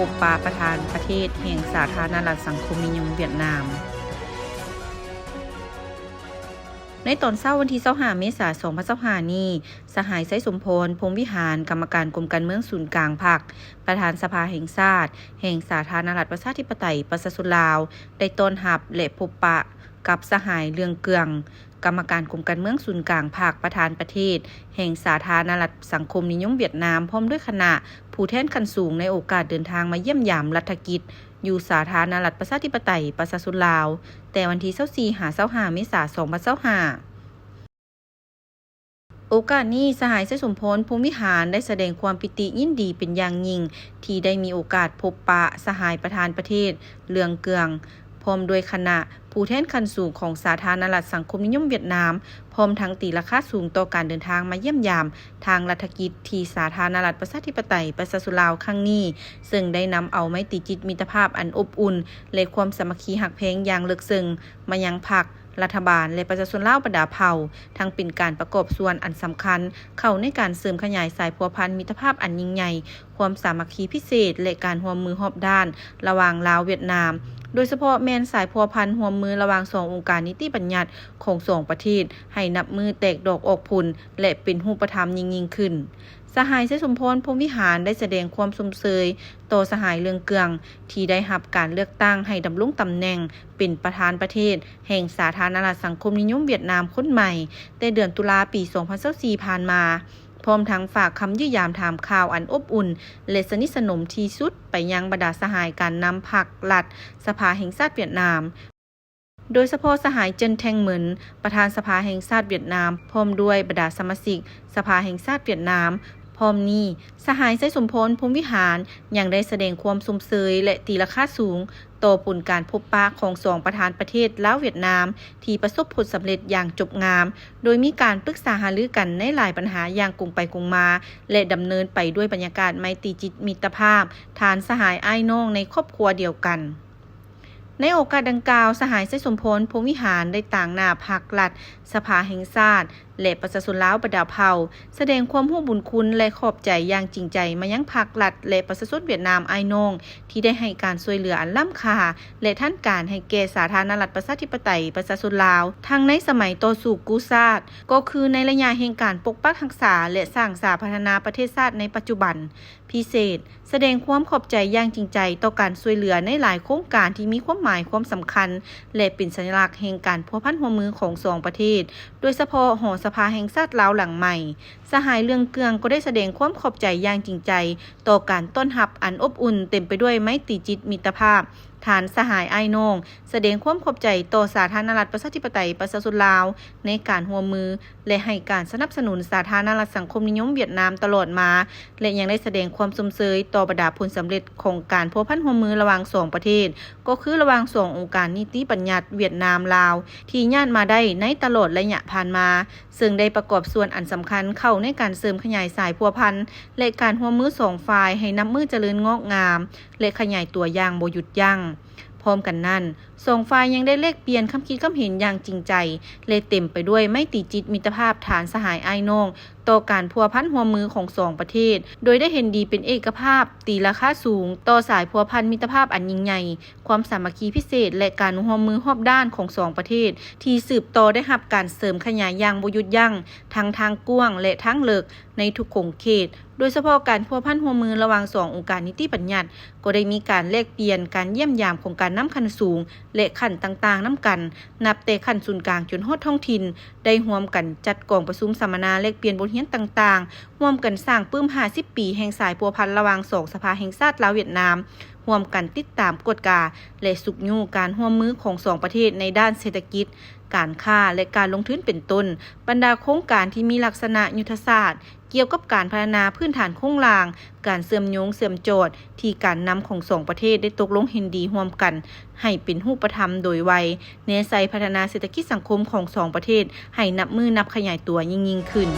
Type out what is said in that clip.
ພົບປະປະທານປະເທດແຫ່ງສາທາລະນະລັດສັງຄົມນິຍົມຫວຽດນາມ. ໃນຕອນເຊົ້າວັນທີຊາວຫ້າ ເມສາ ສອງພັນຊາວຫ້ານີ້, ສະຫາຍ ໄຊສົມພອນ ພົມວິຫານ ກຳມະການກົມການເມືອງສູນກາງພັກ, ປະທານສະພາແຫ່ງຊາດແຫ່ງສາທາລະນະລັດປະຊາທິປະໄຕປະຊາຊົນລາວ ໄດ້ຕ້ອນຮັບ ແລະ ພົບປະ ກັບສະຫາຍ ເລື່ອງເກືອງ ກຳມະການກົມການເມືອງສູນກາງພັກ, ປະທານປະເທດແຫ່ງສາທາລະນະລັດສັງຄົມນິຍົມຫວຽດນາມ ພ້ອມດ້ວຍຄະນະຜູ້ແທນຂັ້ນສູງ ໃນໂອກາດເດີນທາງມາຢ້ຽມຢາມລັດຖະກິດຢູ່ສາທາລະນະລັດປະຊາທິປະໄຕປະຊາຊົນລາວ ແຕ່ວັນທີຊາວສີ່ ຫາ ຊາວຫ້າ ເມສາ ສອງພັນຊາວຫ້າ. ໂອກາດນີ້, ສະຫາຍ ໄຊສົມພອນ ພົມວິຫານ ໄດ້ສະແດງຄວາມປີຕິຍິນດີເປັນຢ່າງຍິ່ງ ທີ່ໄດ້ມີໂອກາດພົບປະສະຫາຍປະທານປະເທດ ເລື່ອງເກືອງ ພ້ອມດ້ວຍຄະນະຜູ້ແທນຂັ້ນສູງຂອງສາທາລະນະລັດສັງຄົມນິຍົມຫວຽດນາມ, ພ້ອມທັງຕີລາຄາສູງຕໍ່ການເດີນທາງມາຢ້ຽມຢາມທາງລັດຖະກິດທີ່ສາທາລະນະລັດປະຊາທິປະໄຕປະຊາຊົນລາວຄັ້ງນີ້, ເຊິ່ງໄດ້ນຳເອົາໄມຕີຈິດມິດຕະພາບອັນອົບອຸ່ນ ແລະ ຄວາມສາມັກຄີຮັກແພງຢ່າງເລິກເຊິ່ງມາຍັງພັກ, ລັດຖະບານ ແລະ ປະຊາຊົນລາວບັນດາເຜົ່າ, ທັງເປັນການປະກອບສ່ວນອັນສຳຄັນເຂົ້າໃນການເສີມຂະຫຍາຍສາຍພົວພັນມິດຕະພາບອັນຍິ່ງໃຫຍ່, ຄວາມສາມັກຄີພິເສດ ແລະ ການຮ່ວມມືຮອບດ້ານລະຫວ່າງລາວ-ຫວຽດນາມ, ໂດຍສະເພາະແມ່ນສາຍພົວພັນຮ່ວມມືລະຫວ່າງສອງອົງການນິຕິບັນຍັດຂອງສອງປະເທດ ໃຫ້ນັບມື້ແຕກດອກອອກຜົນ ແລະ ເປັນຮູບປະທຳຍິ່ງໆຂຶ້ນ. ສະຫາຍ ໄຊສົມພອນ ພົມວິຫານ ໄດ້ສະແດງຄວາມຊົມເຊີຍຕໍ່ສະຫາຍ ເລື່ອງເກືອງ ທີ່ໄດ້ຮັບການເລືອກຕັ້ງໃຫ້ດຳລົງຕຳແໜ່ງເປັນປະທານປະເທດແຫ່ງສາທາລະນະລັດສັງຄົມນິຍົມຫວຽດນາມຄົນໃໝ່ ແຕ່ເດືອນຕຸລາ ປີສອງພັນຊາວສີ່ຜ່ານມາ, ພ້ອມທັງຝາກຄຳຢ້ຽມຢາມຖາມຂ່າວອັນອົບອຸ່ນ ແລະ ສະໜິດສະໜົມທີ່ສຸດໄປຍັງບັນດາສະຫາຍການນຳພັກລັດ, ສະພາແຫ່ງຊາດຫວຽດນາມ, ໂດຍສະເພາະສະຫາຍ ເຈິນ ແທງເໝິນ ປະທານສະພາແຫ່ງຊາດຫວຽດນາມ ພ້ອມດ້ວຍບັນດາສະມາຊິກສະພາແຫ່ງຊາດຫວຽດນາມ. ພ້ອມນີ້, ສະຫາຍ ໄຊສົມພອນ ພົມວິຫານ ຍັງໄດ້ສະແດງຄວາມຊົມເຊີຍ ແລະ ຕີລາຄາສູງຕໍ່ຜົນການພົບປະຂອງສອງປະທານປະເທດລາວ-ຫວຽດນາມ ທີ່ປະສົບຜົນສຳເລັດຢ່າງຈົບງາມ, ໂດຍມີການປຶກສາຫາລືກັນໃນຫຼາຍບັນຫາຢ່າງກົງໄປກົງມາ ແລະ ດຳເນີນໄປດ້ວຍບັນຍາກາດໄມຕີຈິດມິດຕະພາບ, ທ່ານສະຫາຍອ້າຍນ້ອງໃນຄອບຄົວດຽວກັນ. ໃນໂອກາດດັ່ງກ່າວ, ສະຫາຍ ໄຊສົມພອນ ພົມວິຫານ ໄດ້ຕາງໜ້າພັກລັດ, ສະພາແຫ່ງຊາດ ແລະ ປະຊາຊົນລາວບັນດາເຜົ່າ ສະແດງຄວາມຮູ້ບຸນຄຸນ ແລະ ຂອບໃຈຢ່າງຈິງໃຈມາຍັງພັກລັດ ແລະ ປະຊາຊົນຫວຽດນາມອ້າຍນ້ອງ ທີ່ໄດ້ໃຫ້ການຊ່ວຍເຫຼືອອັນລ້ຳຄ່າ ແລະ ທັນການໃຫ້ແກ່ສາທາລະນະລັດປະຊາທິປະໄຕປະຊາຊົນລາວ ທັງໃນສະໄໝຕໍ່ສູ້ກູ້ຊາດ, ກໍຄືໃນໄລຍະແຫ່ງການປົກປັກຮັກສາ ແລະ ສ້າງສາພັດທະນາປະເທດຊາດໃນປັດຈຸບັນ. ພິເສດ, ສະແດງຄວາມຂອບໃຈຢ່າງຈິງໃຈຕໍ່ການຊ່ວຍເຫຼືອໃນຫຼາຍໂຄງການທີ່ມີຄວາມໝາຍຄວາມສຳຄັນ ແລະ ເປັນສັນຍະລັກແຫ່ງການພົວພັນຮ່ວມມືຂອງສອງປະເທດ, ໂດຍສະເພາະຫໍສະພາແຫ່ງຊາດລາວຫຼັງໃໝ່. ສະຫາຍ ເລື່ອງເກືອງ ກໍໄດ້ສະແດງຄວາມຂອບໃຈຢ່າງຈິງໃຈຕໍ່ການຕ້ອນຮັບອັນອົບອຸ່ນເຕັມໄປດ້ວຍໄມຕີຈິດມິດຕະພາບ, ທ່ານສະຫາຍອ້າຍນ້ອງ ສະແດງຄວາມຂອບໃຈຕໍ່ສາທາລະນະລັດປະຊາທິປະໄຕປະຊາຊົນລາວໃນການຮ່ວມມື ແລະ ໃຫ້ການສະໜັບສະໜູນສາທາລະນະລັດສັງຄົມນິຍົມຫວຽດນາມຕະຫຼອດມາ ແລະ ຍັງໄດ້ສະແດງຄວາມຊົມເຊີຍຕໍ່ບັນດາຜົນສຳເລັດຂອງການພົວພັນຮ່ວມມືລະຫວ່າງສອງປະເທດ, ກໍຄືລະຫວ່າງສອງອົງການນິຕິບັນຍັດຫວຽດນາມ-ລາວ ທີ່ຍາດມາໄດ້ໃນຕະຫຼອດໄລຍະຜ່ານມາ, ເຊິ່ງໄດ້ປະກອບສ່ວນອັນສຳຄັນເຂົ້າໃນການເສີມຂະຫຍາຍສາຍພົວພັນ ແລະ ການຮ່ວມມືສອງຝ່າຍໃຫ້ນັບມື້ຈະເລີນງອກງາມ ແລະ ຂະຫຍາຍຕົວຢ່າງບໍ່ຢຸດຢັ້ງ. ພ້ອມກັນນັ້ນ, ສອງຝ່າຍຍັງໄດ້ແລກປ່ຽນຄຳຄິດຄຳເຫັນຢ່າງຈິງໃຈ ແລະ ເຕັມໄປດ້ວຍໄມຕີຈິດມິດຕະພາບ, ທ່ານສະຫາຍອ້າຍນ້ອງ ຕໍ່ການພົວພັນຮ່ວມມືຂອງສອງປະເທດ, ໂດຍໄດ້ເຫັນດີເປັນເອກະພາບ, ຕີລາຄາສູງຕໍ່ສາຍພົວພັນມິດຕະພາບອັນຍິ່ງໃຫຍ່, ຄວາມສາມັກຄີພິເສດ ແລະ ການຮ່ວມມືຮອບດ້ານຂອງສອງປະເທດ ທີ່ສືບຕໍ່ໄດ້ຮັບການເສີມຂະຫຍາຍຢ່າງບໍ່ຢຸດຢັ້ງ ທັງທາງກວ້າງ ແລະ ທາງເລິກໃນທຸກຂົງເຂດ, ໂດຍສະເພາະການພົວພັນຮ່ວມມືລະຫວ່າງສອງອົງການນິຕິບັນຍັດ ກໍໄດ້ມີການແລກປ່ຽນການຢ້ຽມຢາມຂອງການນຳຂັ້ນສູງ ແລະ ຂັ້ນຕ່າງໆນຳກັນ, ນັບແຕ່ຂັ້ນສູນກາງຈົນຮອດທ້ອງຖິ່ນ, ໄດ້ຮ່ວມກັນຈັດກອງປະຊຸມສຳມະນາແລກປ່ຽນບົດຮຽນຕ່າງໆ, ຮ່ວມກັນສ້າງປຶ້ມຫ້າສິບປີແຫ່ງສາຍພົວພັນລະຫວ່າງສອງສະພາແຫ່ງຊາດລາວ-ຫວຽດນາມ, ຮ່ວມກັນຕິດຕາມກວດກາ ແລະ ຊຸກຍູ້ການຮ່ວມມືຂອງສອງປະເທດໃນດ້ານເສດຖະກິດ, ການຄ້າ ແລະ ການລົງທຶນເປັນຕົ້ນ, ບັນດາໂຄງການທີ່ມີລັກສະນະຍຸດທະສາດ ກ່ຽວກັບການພັດທະນາພື້ນຖານໂຄງລ່າງ, ການເຊື່ອມໂຍງເຊື່ອມຈອດທີ່ການນຳຂອງສອງປະເທດໄດ້ຕົກລົງເຫັນດີຮ່ວມກັນໃຫ້ເປັນຮູບປະທຳໂດຍໄວ, ແນໃສ່ພັດທະນາເສດຖະກິດສັງຄົມຂອງສອງປະເທດໃຫ້ນັບມື້ນັບຂະຫຍາຍຕົວຍິ່ງໆຂຶ້ນ.